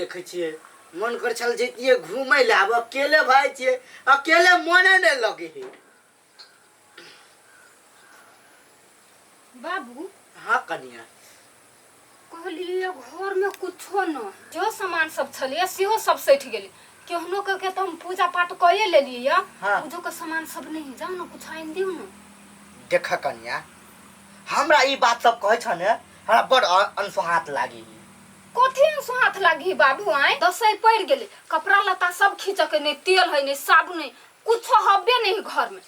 देखै छियै, मन करै छल जैतियै घूमै लए, आब अकेले भाइ छियै, अकेले मने नहि लगै है। बाबू। हाँ कनिया। कहलियै घरमे कुछो न, जो सामान सब छलैए सेहो सब सठि गेलै। केहनो कऽ के तऽ हम पूजा पाठ कए लेलियै यऽ। हाँ। पूजो के सामान सब नहि, जाउ ने कुछ आनि दियौ ने। देख कनिया, हमरा ई बात सब कहै छ ने, हमरा बड़ अनसोहाँत लागी। कथी अनसोहाँत लागी बाबू? आइ दसै पड़ि गेलै, कपड़ा लत्ता सब खींचके, नहि तेल है, नहि साबुन है, कुछो हबे नहीं घर में।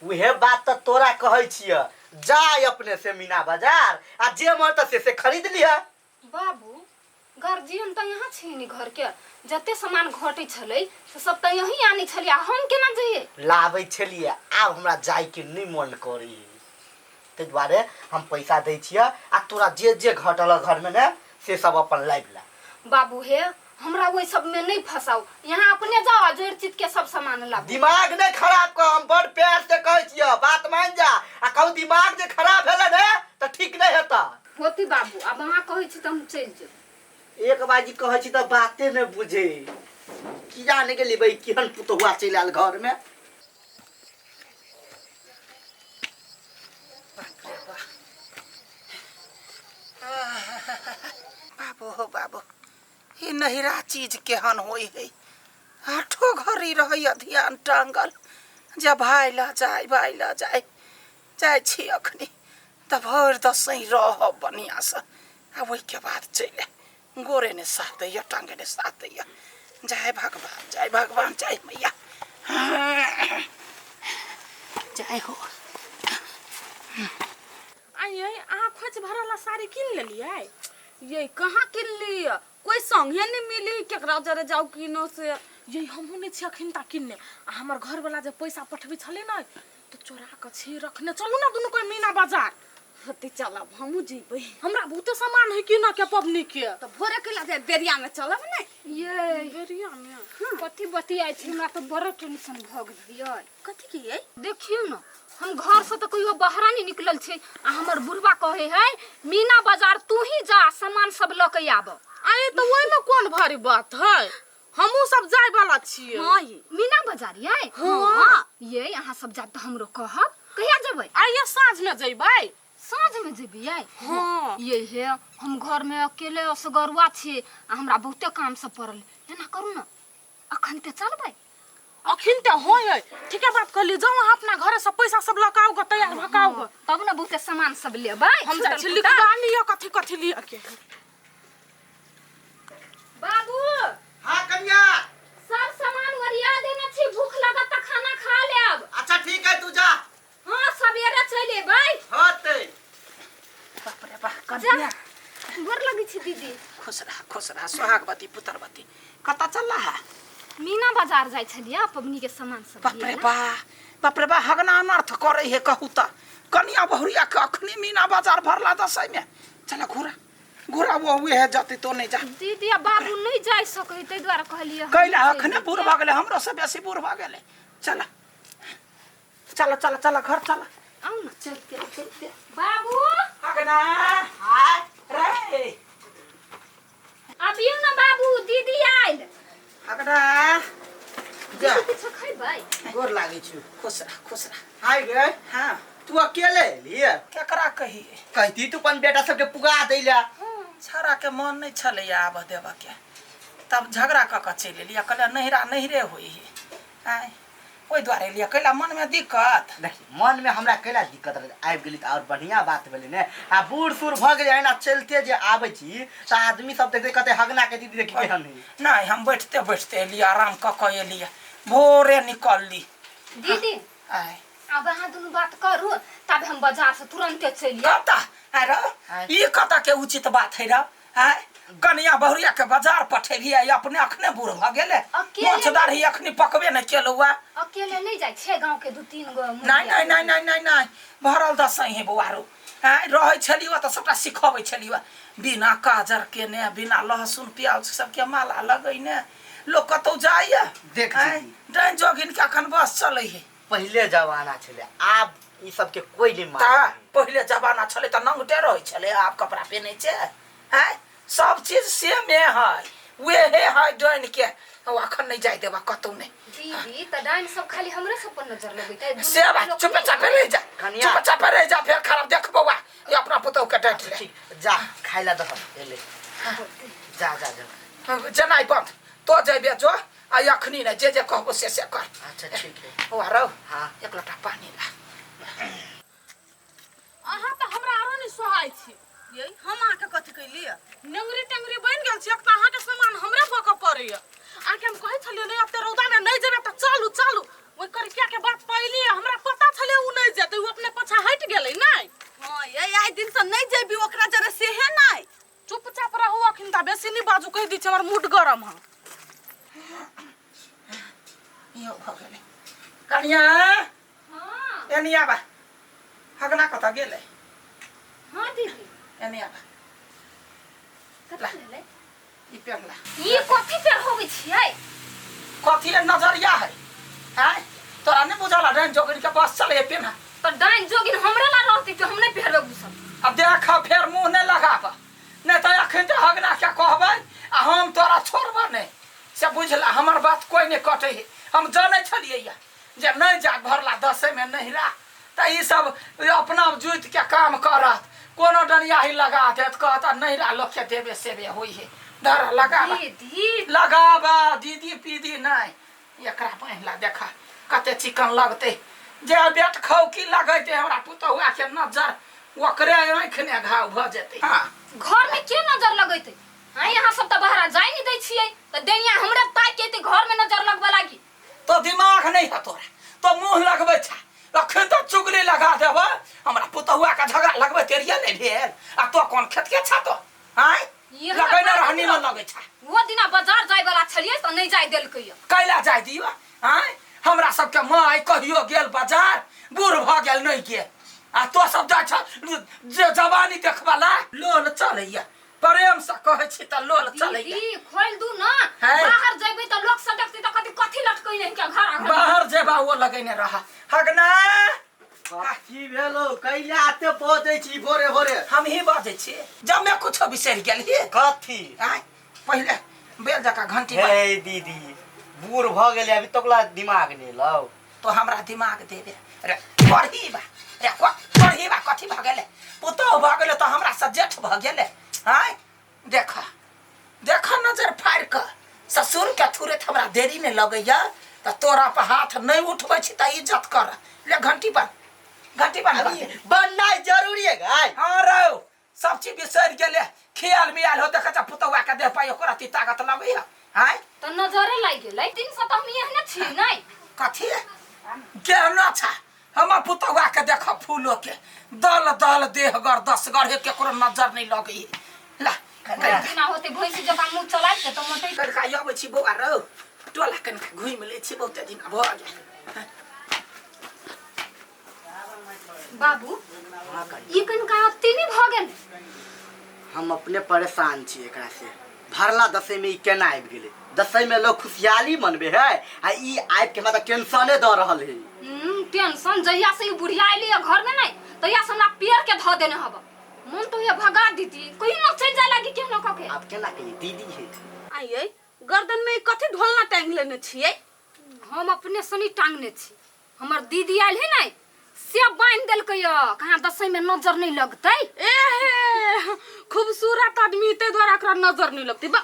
उहे बात तऽ तोरा कहै छिय, जाय अपने से मीना बाजार आ जे मन तऽ से खरीद लिह। बाबू, गार्जियन तऽ यहाँ छै ने, घर के जते सामान घटै छलै से सब तऽ यहीं आनै छलियै, आ हम केना जइयै? लाबै छलियै, आब हमरा जायके नहि मन करै, ताहि दुआरे हम पैसा दै छियै आ तोरा जे जे घटल घरमे ने से सब अपन लाबि ला। बाबू हे, हमरा ओहि सब में नहीं फंसाओ, यहाँ अपने जाओ आ जोड़ चित के सब सामान लाबू। दिमाग नहीं खराब कर, हम बड़ प्यार से कहै छियै, बात मान जा आ कहू दिमाग जे खराब भेलै ने तऽ ठीक नहीं हेतै। होती बाबू, आब अहाँ कहै छी तऽ हम चलि जेबै। एक बाजी कहै छी तऽ बाते नहि बुझे, की जाने गेली भाई केहन पुतहुआ चलि आयल घर में। बाबू हो बाबू, ई नहिरा चीज केहन होइ है, आठो घड़ी रहैया ध्यान टांगल जे भाय ल जाय, भाय ल जाय। जाइ छी अखनी तऽ भरि दसैँ रहब बढ़िआँसँ आ ओहिके बाद चलि आयब। गोरे ने साथ दैया, टांगे ने साथ दैया। जय भगवान, जय भगवान, जय मैया, जय हो। आइए अहाँ खोज भरल साड़ी कीन लेलियै? ये कहाँ किनलियै, कोई संगे नहीं मिली, केकरा जरे जाउ किनो से। ये हमहूँ नहीं छी अखन तक किनने, आ हमर घरवाला जे पैसा पठबै छलै ने तऽ चोरा कऽ छी रखने। चलू ने दुनू कोई मीना बाजार। होते चलब, हमहूँ जेबै। हमरा बहुते सामान है किनऽ के पबनी के। तऽ भोरे कैला जाय, बेरिया में चलब ने? ये बेरिया में कथी बतियाइ छी, हमरा तऽ बड़ टेंशन भऽ गेल यै। कथी के यै? देखियौ ने, हम घर से तऽ कहियो बाहरा नहीं निकलल छै आ हमर बुढ़बा कहे है मीना बाजार तू ही जा, सामान सब लऽ के आब। आये तऽ ओहिमे कोन भारी बात है, हमहूँ सब जाय वाला छियै। हाँ ये मीना बाजार यै? हाँ। ये अहाँ सब जाब तऽ हमरो कहब। कहिया जेबै? आइए साँझ में जइबै। साँझ में जेबै यै? हाँ। ये हे, हम घर में अकेले असगरुआ छी आ हमरा बहुते काम सब पड़ल। एना करू ने, अखन ते चलबै? अखन ते होय है, ठीके बात कहली। जाउ अहाँ अपना घरे से पैसा सब लऽ के आउ ग, तैयार भऽ के आउ ग। तब ने बहुते सामान सब लेबै। हम जाइ छी छूटल फूटल। लिखवा लिअ कथी कथी लिअ के है। बाबू। हाँ कन्या। सब सामान ओरिया देने छी, भूख लागत तऽ खाना खा लेब। अच्छा ठीक है, तू जा। हाँ, सवेरे चलि एबै। होतै। बाप रे बाप, कन्या। गोर लगै छी दीदी। खुश रह, खुश रह, सोहागवती पुत्रवती। कतऽ चल रहा है? मीना बाजार जाइ छलियै पबनी के सामान सब बाप रे लियै ला। बा, बाप रे बा, हगना अनर्थ करे हे। कहू तऽ कनिया बहुरिया के अखनी मीना बाजार भरला दसै में? चल घुरा घुरा, वो हुए है जते तो नहीं जा। दीदी आ बाबू नहीं जाय सकै, ताहि दुआरे कहलियै हम कैला चलि अखने जेबै। बूढ़ भऽ गेलै, हमरो से बेसी बूढ़ भऽ गेलै। चल चल चल चल, घर चल। आउ ने। चलते चलते। बाबू। अगना रे। अबियौ ने बाबू, दीदी आयल। अगना जा। दीदी, किछु खैबै? गोर लागै छी। खुश रह, खुश रह। हाय गे। हाँ। तू अकेले एलियै? केकरा कहिए? कहती तू अपन बेटा सबके पुगा दै ला। छौड़ा के मन नहीं छलैया आबऽ देबऽ के, तब झगड़ा कऽ कऽ चलि एलियै। कहलियै नहिरा नहिरे होइ है, आँय, ओहि दुआरे एलियै। कैला मनमे दिक्कत? देखी, मनमे हमरा कैला दिक्कत रहै, आबि गेली तऽ आओर बढ़िआँ बात भेलै ने। आ बूढ़ सूढ़ भऽ गेलै, एना चलिते जे आबै छी तऽ आदमी सब देखतै, कहतै हगना के दीदी देखी केहन है। नहि, हम बैठते बैठते एलियै, आराम कऽ कऽ एलियै, भोरे निकलली। दीदी। आँय। आब अहाँ दुनू बात करू, तब हम बाजार से तुरंते चलि आयब। कतऽ आँय रौ? आँय। ई कतऽ के उचित बात है रौ? आँय, कनिया बहुरिया के बाजार पठेबही आ अपने अखने बूढ़ भऽ गेलै? अकेले मोछ दाढ़ी अखनी पकबे नहि केलौ। आ अकेले नहीं जाइ छै, गांव के दू तीन गो नहीं नहीं नहीं नहीं नहीं नहीं, भरल दसैँ है बौआरो। आँय, रहै छलियौ तऽ सबटा सिखबै छलियौ, बिना काजर केने, बिना लहसुन प्याज सबके माला लगैने लोक कतौ जाइए? देख आँय, दीदी। डाइन जोगिन के अखन बस चलै है। पहिले जमाना छलै, आब ई सबके कोई नहीं तऽ मानै। पहिले जमाना छलै तऽ नंगटे रहै छलै, आब कपड़ा पहिनै छै। आँय, सब चीज सेमे है, वेहे है डाइन के ओ अखन नहीं जाय देबा कतौ नहीं। दीदी त डाइन सब खाली हमरे सब पर नजर लगैते। से बात चुपचाप रह जा। कनिया। चुपचाप रह जा, फेर खराब देख बौआ, ये अपना पुतहु के डांट ले। ठीक, जा खाइ ला दह एले, जा जा जा। जनाइ बंद तो जेबे जो, आ अखनी नहीं जे जे कहबो से से कर। अच्छा ठीक है। ओ रौ। हाँ। एक लोटा पानी ला। अहाँ तऽ हमरा आरो नहि सोहाय छी। ये हम अहाँके कथी कैलियै? नेंगरी टेंगरी बनि गेल छी, एक तऽ अहाँके सामान हमरे बकऽ पड़ैया। अहाँके हम कहै छलियै नहि एते रौदामे नहि जेबै तऽ चलू चलू, ओहि करिकिया के बात पयलियै, हमरा पता छलै ओ नहि जेतै, ओ अपने पाछा हटि गेलै नहि। हाँ ये आइ दिन से नहीं जेबी ओकरा जरे सेहे नहीं। चुपचाप रहू अखन ता, बेसी नहि बाजू, कहि दै छी हमर मूड गरम है। इहो भऽ गेलै। कनिया। हाँ। एनी आबा, हगना कतऽ गेलै? हाँ दीदी। एनी आबा। कथी भेलै? ई पेहला। ई कथी पेर होबै छियै? कथी है नजरिया है आय, तोरा नहीं बुझल है डाइन जोगिन के बस चले पेन्हा। त डाइन जोगिन हमरे ला रहती कि हम नहीं पेरबै उ सब? अब देख फेर मुंह नहीं लगाब, नहीं तो अखन तो हगना के कहबै आ हम तोरा छोड़ब नहीं, से बुझला हमर बात कोई नहीं कटे है। हम जानै छलियै या जे नहीं जा भरला दसै में नहिरा त ई सब अपना जुति के काम करत, कोनो डनियाही लगा देत, कहत नहिरा लोक के देबे सेबे होई है। धर लगाबा। दीदी। लगाबा दीदी पीदी नहीं, एकरा पहिला देखा कते चिकन लगते, जे बेट खौकी लगैते हमरा पुतहुआ के नजर ओकरे आँखि ने घाव भऽ जेतै। हाँ। घर में के नजर लगैते? हाँ यहाँ सब त बाहर जाय नहीं दै छियै त देनिया हमरे ताकि के एते घर में नजर लगबे लागी। तो दिमाग नहीं है तोरा, तो मुंह लगबै छा, अखन तो चुगली लगा देबा हमरा पुतहुआ के झगड़ा लगबै तेरिया नहीं भेल, आ तो कोन खेत के छा तो आय ई हमरा लगैने बात रहनी में लगै छा। वो दिना बाजार जाय वाला छलियै त नहीं जाय देलकै। कैला जाय दियो आय, हमरा सबके माय कहियो गेल बाजार, बूढ़ भऽ गेल नहीं गेल, आ तो सब जाइ छ जे जवानी देखबला लोल चलैया, प्रेम से कहै छी त लोल चलैया। दीदी खोल दू ना, है। बाहर जेबै त लोक सब देखतै त कथी कथी लटकै नहीं के घर आंगन। बाहर जेबा ओ लगैने रह। हगना। कथी भेलो कैला एते बजै छी भोरे भोरे? हम ही बजै छी, जब मैं कुछो बिसरि गेली। कथी? आय पहिले बेल जकाँ घंटी हे दीदी बूढ़ भऽ गेलै अभी तक ला दिमाग नहि लौ। तो हमरा दिमाग देबे रे पढ़ी बा रे पढ़ी बा कथी भऽ गेलै, पुतोहु भऽ गेलै तऽ हमरा से जेठ भऽ गेलै। आय देख देख नजर फाड़ि कऽ ससुर के थुरैत हमरा देरी नहि लगैया, तऽ तोरा पर हाथ नहि उठबै छी तऽ इज्जत कर ले। घंटी बन, घंटी बन। अभी बननाइ जरूरी है गाय। हाँ रौ सब चीज बिसरि गेलै, खियाल मियाल हो देखै छ पुतहुआ के देह पाइ ओकरा अति ताकत लगैया। आय त नजरे लागि गेलै, दिन से त हम एहने छी नहीं। कथी केहनो छ हमर पुतहुआ के देख, फूलो के दल दल देह गर दस गर हे, केकरो नजर नहीं लगै ला। बिना होते भैंसी जकाँ मुँह चलाइ के त मोटै। कनिका अबै छी बौआ रौ, टोला कनिका घुमि लै छी, बहुते दिन भऽ गेल। बाबू ई कनिका अति नहि भऽ गेल? हम अपने परेशान छी एकरा से, भरला दसैँ में ई केना आबि गेलै? दसैँ में लोग खुशहाली मनबे है आ ई आबि के हमरा तऽ टेंशने दऽ रहल है। टेंशन जहिया से ई बुढ़िया एली है घर में नहीं तहिया से हमरा पेड़ के धऽ देने हब, मन तो ये भगा दीती, कहीं न चलि जाय लागी केहनो कऽ के। आब केना कहिए दीदी है। आइए गर्दन में कथी ढोलना टांग लेने छियै? हम अपने से नहीं टांगने छी, हमर दीदी आयल है नहीं से बांधि देलकै य, कहाँ दसैँ में नजर नहीं लगतै। एहे खूबसूरत आदमी ताहि दुआरे एकरा नजर नहीं लगतै, बा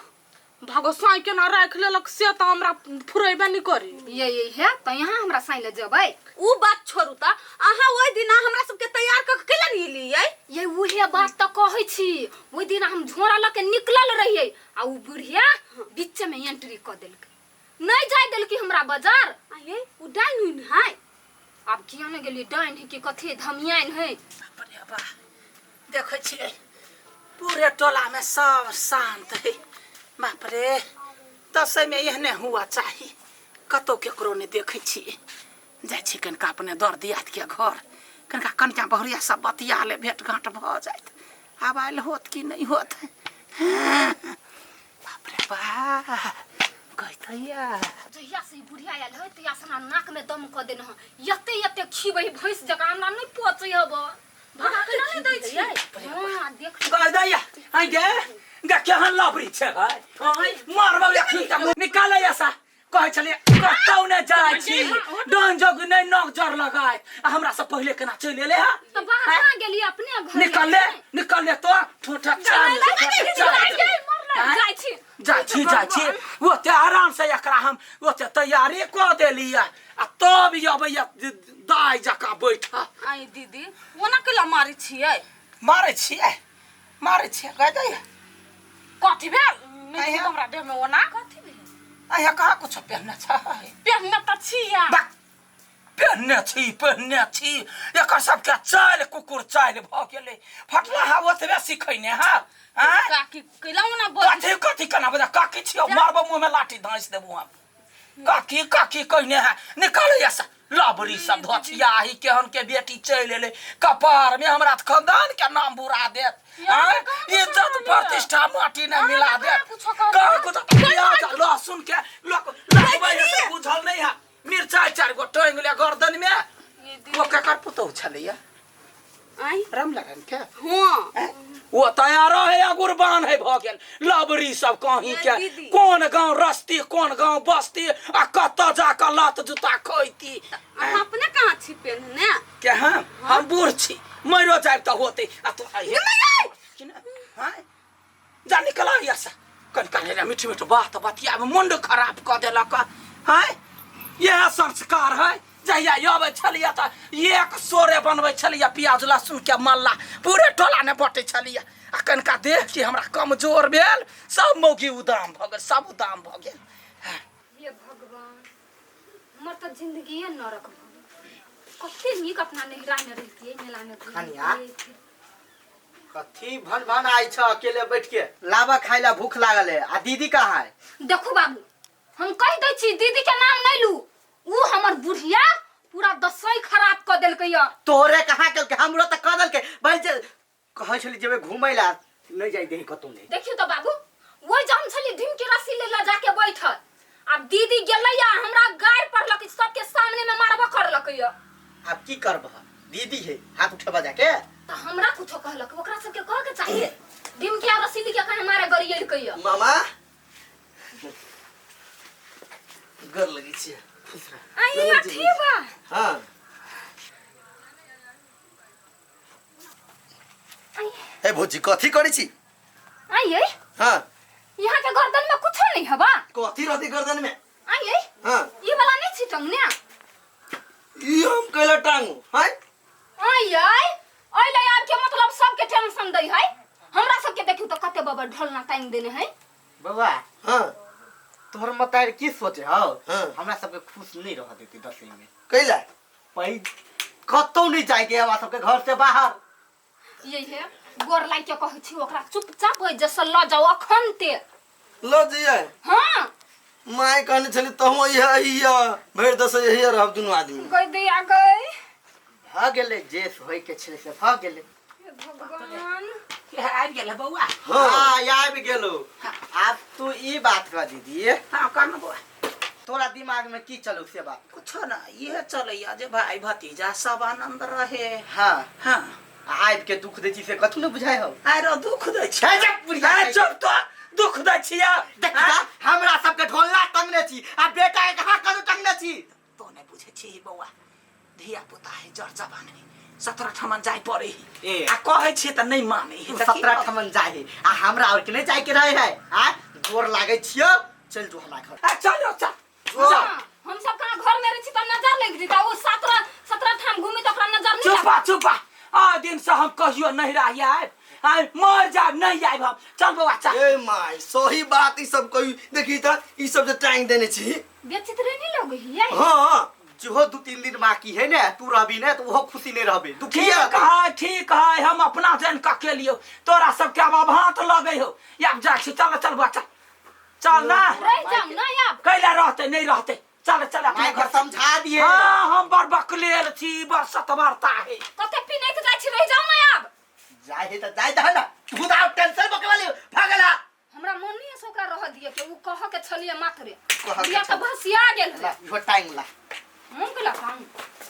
भागो साई केना राखि लेलक से तऽ हमरा फुरेबे नहीं करी। ये हे तऽ यहाँ हमरा साई ले जेबै। उ बात छोड़ू त अहाँ ओहि दिना हमरा सबके तैयार कऽ के कैला नहि एलियै? ये उहे बात तऽ कहै छी, ओहि दिन हम झोरा लऽ के निकलल रहियै आ उ बुढ़िया बीच में एंट्री कऽ देलकै, नहीं जाय देलकै हमरा बाजार। आये उ डाइन उइन है? आब किया ने गेलियै, डाइन है कि कथी धमियाइन है। बाप रे बा, देखै छियै पूरे टोला में सब शांत है। बाप रे दसैँ में एहने हुआ चाही, कतौ केकरो नहि देखै छियै। जाइ छी कनिका अपने दर दियाद के घर, कनिका कनिया बहुरिया सब बतिया ले, भेंट घाँट भऽ जायत। आब आयल होत कि नहि होत? बाप रे बा कहतैया जहिया से ई बुढ़िया आयल है तहिया से हमरा नाक में दम कऽ देने हँ, एते एते खीबै भैंस जकाँ, हमरा नहि पचै हब। भगा के नहि दै छियै। हाँ देख। कह दैया आइ गे गे केहन लबरी छै भाय आँय मारबौ एखन तक निकालै ऐसा कहै छलियै कतौ नहि जाइ छी डन जोग नहि नोक जर लगाय आ हमरा से पहिले केना चलि एलै हा तऽ बाहर कहाँ गेलियै अपने घर निकल ले निकल ले तो ठोठा चाल जाइ छी जाइ छी जाइ छी ओते आराम से एकरा हम ओते तैयारी कऽ देलियै आ तब अबैया दाइ जकाँ बैठ आई दीदी ओना केला मारै छियै मारै छियै मारै छियै कह दै कथी भेल नहि छै हमरा देह में ओना कथी भेल अहाँ कहाँ कुछो पहनने छै पेहने तऽ छियै बक पेहने छी पेहने छी एकर सबके चालि कुकुर चालि भऽ गेलै फटला हा ओतबे सिखैने हा आँय काकी कैला ओना बोल कथी कथी केना बजा काकी छियौ मारबो मुँह में लाठी धँसि देबो हम काकी काकी कहने है निकाल ऐसा लबरी सब धोथिया ही केहन के बेटी चलि एलै कपार में हमरा खानदान के नाम बुरा देत आँय? इज्जत प्रतिष्ठा माटी ने मिला देत कहाँ कुछो प्याज आ लहसुन के लोक लगबै है से बुझल नहीं है मिरचाई चारि गो टांगि ले गर्दन में ओ केकर पुतहु छलैया आई रामलगन के हाँ ओ तैयार है या गुरबान है भऽ गेल लबरी सब कहीं के दीदी। कोन गांव रस्ती कोन गांव बस्ती आ कतऽ जाकऽ लात जूता खैती अहाँ अपने कहाँ छी पेन्हने के हम बूढ़ छी मरो जायब तऽ होते आ तू आइहे कि ने हाँ जा निकल यहाँ से कन कन रे मीठ मीठ बात बतियाब मुंड खराब कऽ देलक हाँ इएह संस्कार है जहिया अबै छलियै तऽ एक सोरे बनबै छलियै प्याज लहसुन के मल्ला पूरे टोला ने बटै छलियै आ कनिका देख के हमरा कमजोर भेल सब मौगी उदाम भऽ गेल सब उदाम भऽ गेल हे भगवान हमर तऽ जिंदगिए नरक भऽ गेल कते नीक अपना नैहरा में रहितियै मेला में कनिया। घुमितियै कथी भन भन आइ छ अकेले बैठ के लाबा खाइ ला भूख लागल है आ दीदी कहाँ है देखू बाबू हम कहि दै छी दीदी के नाम नहि लू ऊ हमर बुढ़िया पूरा दसई खराब कऽ देलकै या तोरे कहाँ केलकै हमरो तऽ कह देलकै भाई जे कहै छली जेबै घूमै ला नहि जाइ देही कतौ नहि देखियौ तऽ बाबू ओहि जे हम छली ढिमकी रस्सी ले ला जाके बैठल आब दीदी गेलै या हमरा गारि पढ़लक सबके सामने में मारबो करलक या आब की करबह दीदी है हाथ उठेबा जाके तऽ हमरा कुछो कहलक ओकरा सबके कह के चाहिए ढिमकी आ रसीली के कहे मारे गरियलकै या मामा गोर लगै छियै आई अथी बा हाँ ए भौजी कथी करै छी आई आई हाँ यहाँ के गर्दन में कुछो नहीं हवा कथी रहती गर्दन में आई आई हाँ ई वाला नहीं छी टंगने ई हम कैला टांगू हैं आई आई ओइ ले आब के मतलब सबके टेंशन दै है हमरा सबके देखियो तो कते बबर ढोलना टांग देने है बौआ हाँ तोहर मतार की सोचे हौ हाँ। हमरा सबके खुश नहीं रह देती दसवीं में कैला पै कतौ नहीं जाएके हमरा सबके घर से बाहर ये है गोर लाग के कहै छी ओकरा चुपचाप ओइ जैसे ल जाओ अखन ते ल जइयै हाँ माय कहने छली तहु अइहे अइहे भरि दस यही रहब दुनू आदमी गई दिया गई भऽ गेलै जे होय के छलै से भऽ गेलै हे भगवान आबि गेल बौआ हाँ हाँ आबि गेलो आब तू ई बात कह दीदी हाँ कर ना बौआ तोरा दिमाग में की चलू से बात कुछो ना इहे चलैया जे भाई भतीजा सब आनंद रहे हाँ हाँ आबि के दुख दै छी से कथू ने बुझाइ हौ आरो दुख दै छी छै जा बुढ़िया आइ चुप तो दुख दै छिया देख ता, हमरा सबके ढोलना टंगने छी आ बेटा के कहाँ कतौ टंगने छी तो नहीं बुझे छी बौआ धिया पुता है जर जवान है सत्रह ठमन जाय पड़े है ए। आ कहै छियै तऽ नहि माने है तू तऽ की 17 ठमन जाए है आ हमरा और के नहीं जाए के रहे है आ गोर लागे छियो चल जो हमरा घर आ चल चल जो। हाँ, हम सब कहाँ घर में रहे छी त नजर लग जेता ओ 17 17 ठाम घूमी त ओकरा नजर नहीं चुपा चुपा आ दिन से हम कहियो नहीं रही आयब आय मर जाब नहीं आयब हम चल बौआ चल ए माय सही बात ई सब कही देखी त ई सब जे टांग देने छी बेचित रहे नहीं लोग ये हाँ जो दू तीन दिन बाकी है ने तू रहबी ने तो ओहो खुशी नहीं रहबे दुखी ठीक है ठीक है हम अपना जन का के लियो तोरा सबके अब अब हाथ लगे हो आब जा छी चल चल बौआ चल चल ना रह जाऊं ना आप कैला रहते नहीं रहते चल चल अपना माय घर समझा दिए हाँ हम बड़ बकलेल छी बड़ सतवार्ता है कते पीने के जाइ छी रह जाऊं ना आप जाए है त जाए दह ना तू तो आब टेंशन बकवा लियो भागला हमरा मन नहीं है से ओकरा रह दिए के उ कह के छलिए मात्रे कह के बिया त भसिया गेल ला है इहो टाइम ला मुंह के लकाऊ